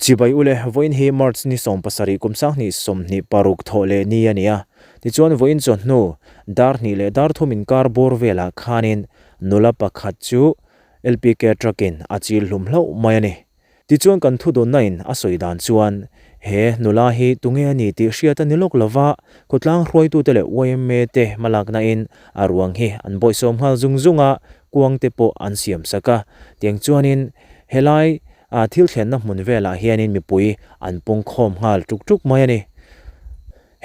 Chibai ule, vawiin hi March ni 17 kum 2026 thawh leh ni a ni a. Tichuan vawiin chawhnu dar hnih leh dar thum inkar bawr velah khanin nula pakhat chu LPK truck in a chil hlum hlauh mai a ni. Tichuan kan thudawnna in a sawi dan chuan he nula hi tunge a ni tih hriat a ni lawk lova, khawtlang hruaitute leh yma te hmalakna in a ruang hi an bawihsawm nghal zung zung a, kuang te pawh an siam sak a. Tiang chuanin helai thil thlenna hmun velah hianin mipui an pungkhawm nghal tuk tuk mai a ni.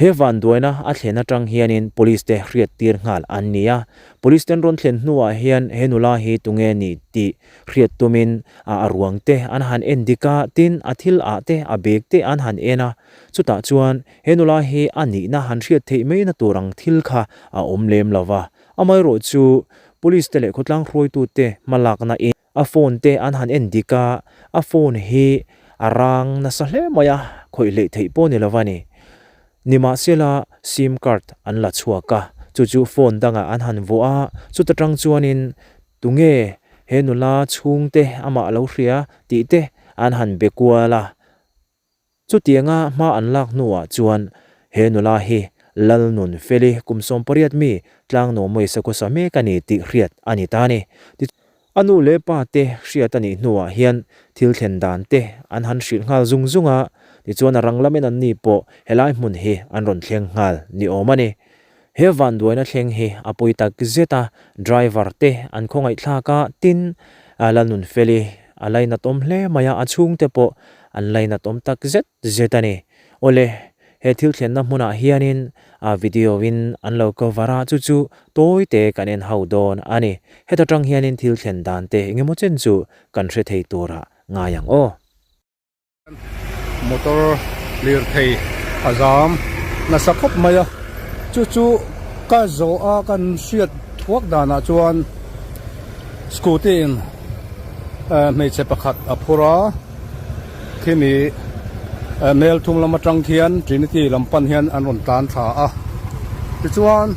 He vanduaina a thlen atang hianin Police te hriat tir nghal an ni a, Police ten rawn thlen hnuah hian he nula hi tunge ni tih hriat tumin a ruang te an han en dik a, tin a thil ah te a bag te an han en a, chutah chuan he nula hi a nihna han hriat theih mai na tur ang thil kha a awm lem lo va, amaherawhchu Police te leh khawtlang hruaitute hmalakna in. A phone te an han en dik a, a phone hi a rang nasa hle mai a, khawih hleih theih pawh ni lo a ni. Nimahsela sim card an la chhuak a, chu chu phone dangah an han vuah a, chuta tang chuanin tunge he nula chhungte amah lo hria tih te an han be kual a. Chutianga hma an lak hnuah chuan he nula hi Lalnun Feli kum 18 mi Tlangnuamawii Sakhawsa mek a ni tih hriat a ni ta a ni. A nu leh pa te hriat a nih hnuah hian thil thlen dan te an han hrilh nghal zung zung a, tichuan a rang lamin an ni pawh helai hmun hi an rawn thleng nghal ni awm a ni. He vanduaina thleng hi a pawi tak zet a, driver te an khawngaihthlak a, tin, Lalnun Feli a lainatawm hle mai a, a chhungte pawh an lainatawm tak zet zet a ni. Awle, he thil thlenna hmunah hianin a video in an lo cover a, chu chu tawi te kan en ho dawn a ni. Heta tang hianin thil thlen dan te engemaw chen chu kan hre thei turah ngai ang aw. Motor lirthei a zam nasa khawp mai a, chu chu ka zawh a kan hriat thuak danah chuan scooty in hmeichhe pakhat a phur a, khimi mel thum lam atang khian Trinity lam pan hian an rawn tlan thla a, tichuan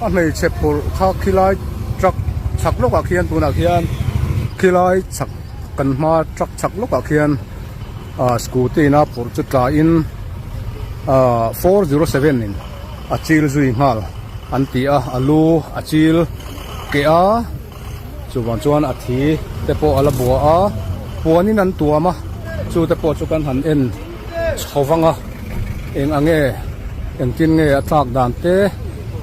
a hmeichhe phurh kha khilai truck chhak lawkah khian tunah khian khilai chhak. Kan hma truck chhak lawkah khian ah scooty in a phurh chu tla in ah 407 in a chil zui nghal an ti a a lu a chil keh a chuvang chuan a thi te pawh a la bua a puanin an tuam a chu te pawh chu kan han en chho vang a eng ang nge engtin nge a tlak dan te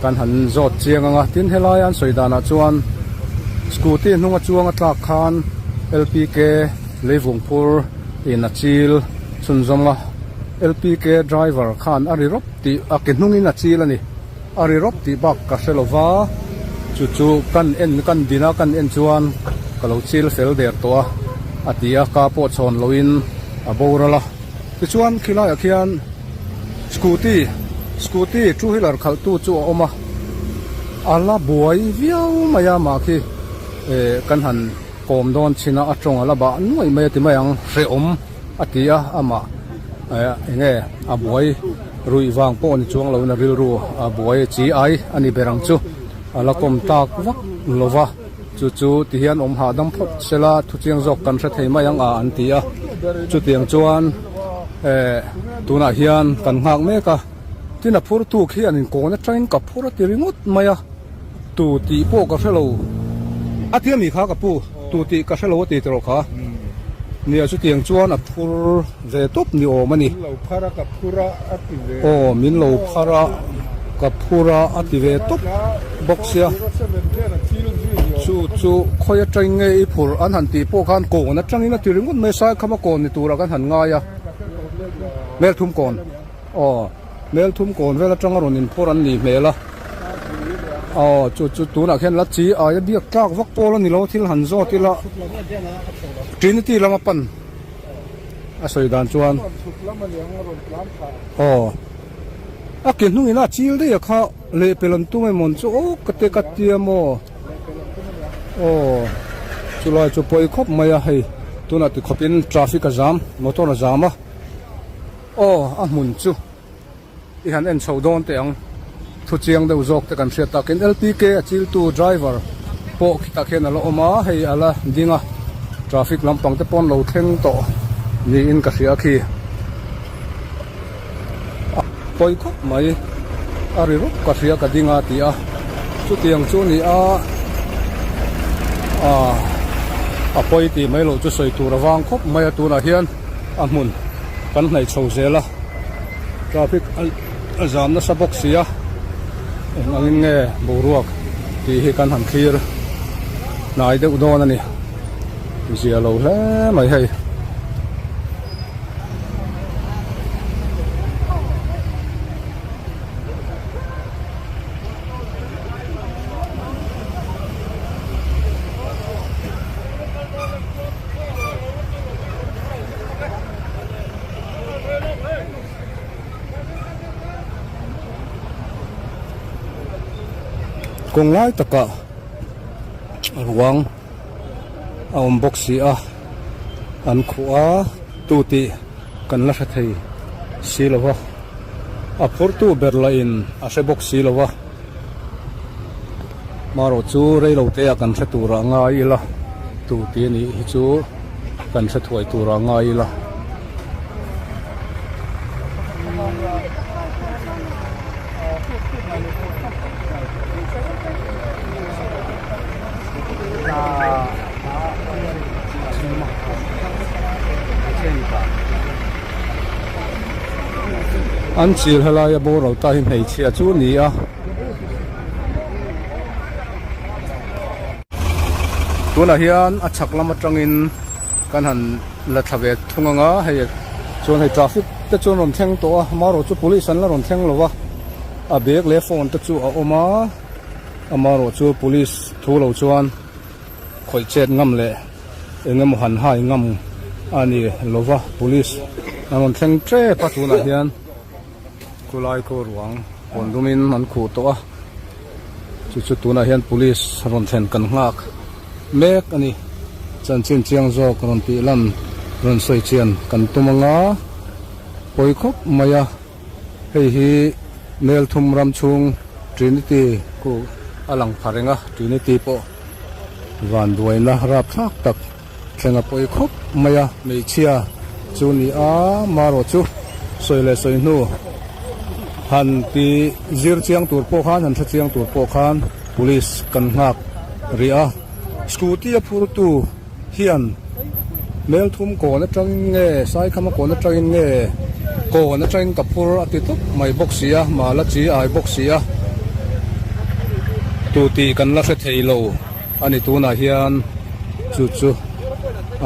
kan han zawt chiang ang a tin helai an sawi danah chuan scooty hnunga chuang a tlak khan lpk leivungphur in a chil chhunzawm a lpk driver khan a ri rawp tih a ke hnungin a chil a ni a ri rawp tih bak ka hre lo va chu chu kan en kan din a kan en chuan ka lo chil fel der tawh a a ti a ka pawh chhawn loin a boral a. Tichuan khilaiah khian scooty scooty two wheeler khalh tu chu a awm a a la buai viau mai a mah khi eh kan han kawm dawn chin a a tawng a la bah nuai mai a ti mai ang hrehawm a ti a amah eh eng nge a buai ruih vang pawh ni chuang lo in a rilru a buai chi ai a ni ber ang chu a la kawm tak vak lo va. Chu chu ti hian awm hahdam phawt sela thuchiang zawk kan hre thei mai ang a an ti a, chutiang chuan eh tunah hian kan nghak mek a, tin a phur tu khi an inkawn atangin ka phur a ti ringawt mai a, tu tih pawh ka hrelo a ti ami kha ka pu tu tih ka hrelo a ti tawh kha nia chutiang chuan a phur ve tawp ni awm a ni. Aw min lo phar a ka phur a a ti ve tawp bawk sia chu chu khawi atangin nge i phur an han tih pawh khan kawn atangin a ti ringawt mai sai khama kawn ni turah kan han ngai a melthum kawn aw melthum kawn vel atanga rawn inphur an nih hmel a aw chu chu tunah khian la chi aia biak tlak vak pawl a ni lo thil han zawt ila Trinity lama pan. A sawi dan chuan aw a ke hnung in a chil daih a kha lehpel an tum emaw chu aw ka te ka tia maw aw chulai chu pawi khawp mai a hei tunah ti khawp in traffic a zam motor a zam a aw a hmun chu i han en chho dawn teh ang thu chiang deuh zawk te kan hriat takin lpk a chiltu driver pawh khitah khian a la awm a hei a la ding a traffic lampang te pawh an lo thleng tawh. Niin ka hria khi. A pawi khawp mai. A ri rawp ka hria ka ding a ti a. Chutiang chu ni a, ah a pawi tih mai loh chu sawi tur a vang khawp mai a tunah hian a hmun kan hnaih chho zel a. Traffic a zam nasa bawk si a, eng angin nge boruak tih hi kan han thlir hnai deuh dawn a ni. Zia lo hle mai hei. Kawng lai takah ruang a awm bawk si a, an khuh a tu tih kan la hre thei si lo va, a phurtu ber lahin a hre bawk si lo va, marawh chu reilote ah kan hre tur ah ngai ila tu tih a nih hi chu kan hre thuai tur ah ngai ila. An chil helaia boral ta hi hmeichhia chu a ni a. Tunah hian a chhak lam atangin kan han la thla ve thung ang a, hei chuan hei traffic te chu an rawn thleng tawh a, amaherawhchu police an la rawn thleng lo va, a bag leh phone te chu a awm a. Amaherawhchu police thu lo chuan khawih chet ngam leh eng emaw han hai ngam a ni lo va, police an rawn thleng tep a tunah hian khulai khaw ruang kawn dumin an khuh tawh a, chu chu tunah hian police rawn thlen kan nghak mek a ni. Chanchin chiang zawk rawn tih lan rawn sawi chian kan tum anga pawi khawp mai a. Hei hi Melthum ram chhung Trinity khu a lang pha reng a, Trinity pawh vanduaina rapthlak tak thleng a pawi khawp mai a. Hmeichhia chu ni a, marawh chu sawi leh sawi hnu han ti zir chiang tur pawh khan, han hre chiang tur pawh khan Police kan nghak rih a. Scooty a phurtu. Hian Melthum kawn atangin nge Saikhama kawn atangin nge kawn atangin ka phur a ti tawp mai bawk si a, mala chi ai bawk si a, tu tih kan la hre thei lo a ni tunah hian chu chu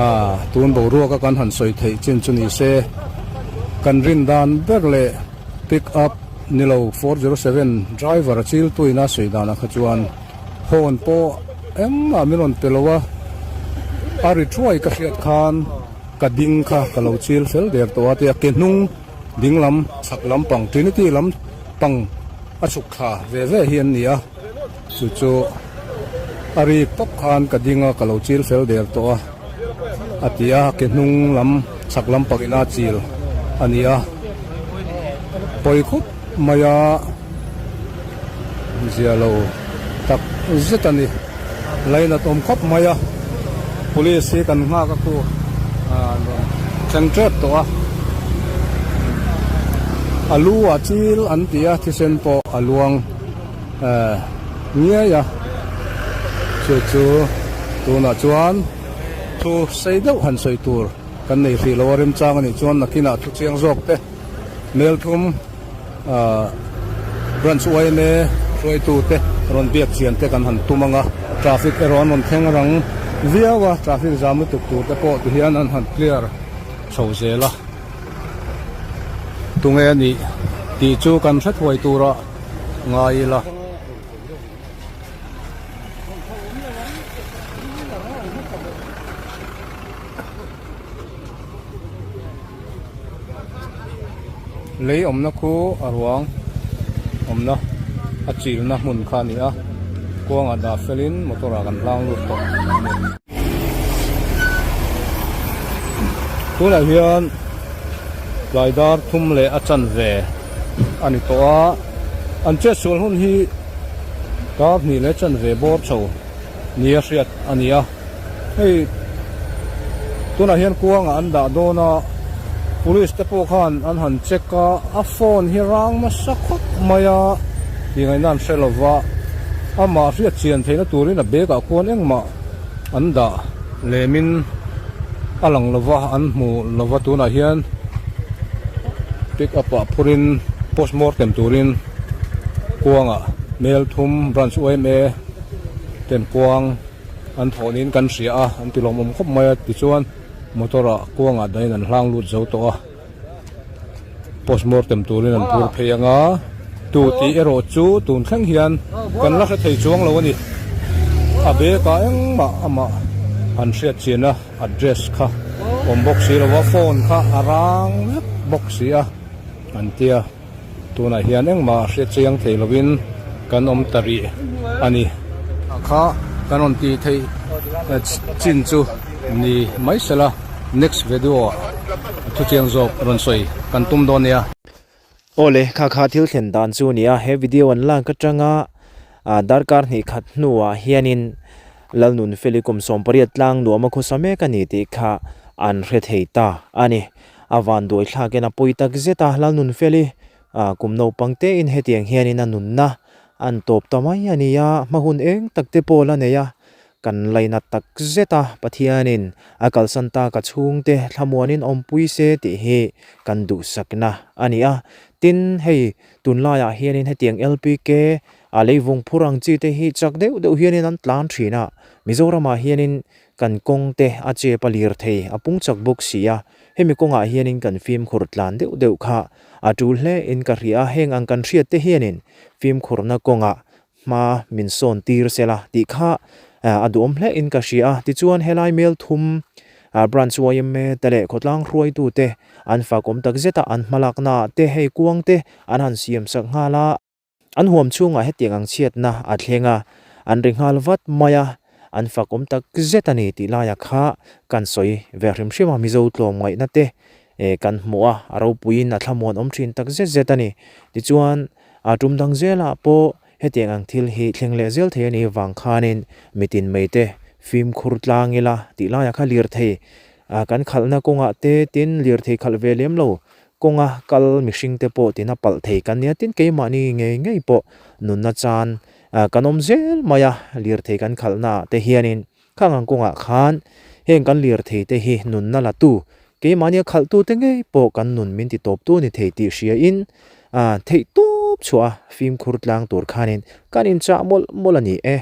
ah tun boruaka kan han sawi theih chin chu ni se kan rin dan ber leh pick up ni lo 407 driver a chil tuina sawi danah kha chuan. Hawn pawh engmah min rawn pe lo a, a ri thuai ka hriat khan ka ding kha ka lo chil fel der tawh a tia ke hnung ding lam chhak lam pang Trinity lam pang a chhuk thla ve ve hi an ni a, chu chu a rik pawp khan ka ding a ka lo chil fel der tawh a a ti a, ke hnung lam chhak lam pang ina chil a ni a, pawi khawp mai a. Zia lo tak zet a ni. Lainat awm khawp mai a, Police hi kan nghak a khu an rawn thleng tep tawh a. A lu ah chil an ti a, thisen pawh a luang ngiai a. Chu chu tunah chuan thu sei deuh han sawi tur kan nei hrih lo a, remchang a nih chuan nakinah thu chiang zawk te Melthum. Branch yma hruaitute rawn biak chian te kan han tum ang a, traffic erawh an rawn thleng rang viau a, traffic zam lutuk tur te pawh tihian an han clear chho zel a, tunge a nih tih chu kan hre thuai tura ngai ila. Lei awmna khu a ruang awmna a chilna hmun kha a ni a, kuangah dah felin motor ah kan hlang lut tawh a ni. Tunah hian tlai dar thum leh a chanve a ni tawh a, an chetsual hun hi dar hnih leh chanve bawr chho nia hriat a ni a. Hei. Tunah hian kuangah an dah dawn a, police te pawh khan an han check a, a phone hi rang nasa khawp mai a tih ngaihna an hre lo va, amah hriat chian theihna turin a bag ah khuan engmah an dah lemin a lang lo va, an hmu lo va tunah hian pick up ah phurin postmortem turin kuangah Melthum branch yma ten kuang. An thawh niin kan hria a, an ti lawmawm khawp mai a, tichuan motor ah kuangah dahin an hlang lut zo tawh a, postmortem turin an phur phei ang a, tu tih erawh chu tun thleng hian kan la hre thei chuang lo a ni, a bag ah engmah amah han hriat chian a address kha awm bawk si lo a, phone kha a rang vek bawk si a an tia. Tunah hian engmah hriat chiang thei lovin kan awm ta rih a ni. Kha kan rawn tih theih chin chu ni mai sela next video ah thu chiang zawk rawn sawi kan tum dawn nia. Awle, kha kha thil thlen dan chu a ni a, he video an lak atanga darkar hnih khat hnuah hianin Lalnunfeli kum 18 tlang nuam a khawsa mek a ni tih kha an hre thei ta a ni. A van duai thlakin a pawi tak zet a, Lalnunfeli kum naupang tein hetiang hianin a nunna an tawp ta mai a ni a, hma hun eng tak te pawh la nei a, kan laina tak zet a, Pathianin a kalsan tak a chhungte thlamuanin awmpui se tih hi kan duhsakna a ni a. Tin, hei tunlaiah hianin hetiang LPK a leivung phur ang chi te hi chak deuh deuh hianin an tlan thin a, Mizoramah hianin Kan kawng te a chep a lir thei, a pung chak bawk si a, hemi kawngah hianin kan fimkhur tlan deuh deuh kha a tul hle in ka hria a, heng ang kan hriat te hianin fimkhurna kawngah hma min sawn tir sela tih kha a duhawm hle in ka hria a, tichuan helai Melthum Branch yma te leh khawtlang hruaitu te an fakawm tak zet a, an hmalakna ah te hei kuang te an han siam sak nghal a. An huam chhungah hetiang ang chhiatna a thleng a, an ri nghal vat mai a, an fak awm tak zet a ni tih laia kha kan sawi ve hrim hrim a, Mizo tlawmngaihna te kan hmuh a, a ropuiin a thlamuan awm thin tak zet zet a ni. Tichuan, a tum dang zelah pawh hetiang ang thil hi thleng leh zel thei a nih vang khanin mitin mai te fimkhur tlang ila tih laia kha lirthei kan khalhna kawngah te tin lirthei khalh ve lem lo Kawnga kal mihringte pawh tina palh thei kan nia tin keimahni ngei ngei pawh nunna chan kan awm zel mai a, lirthei kan khalhna ah te hianin khang ang kawngah khan heng kan lirthei te hi nunna la tu keimahni a khalh tu te ngei pawh kan nun min ti tawp tu ni thei tih hria in theih tawp chhuah a fimkhur tlang tur khanin kan inchah mawlh mawlh a ni e.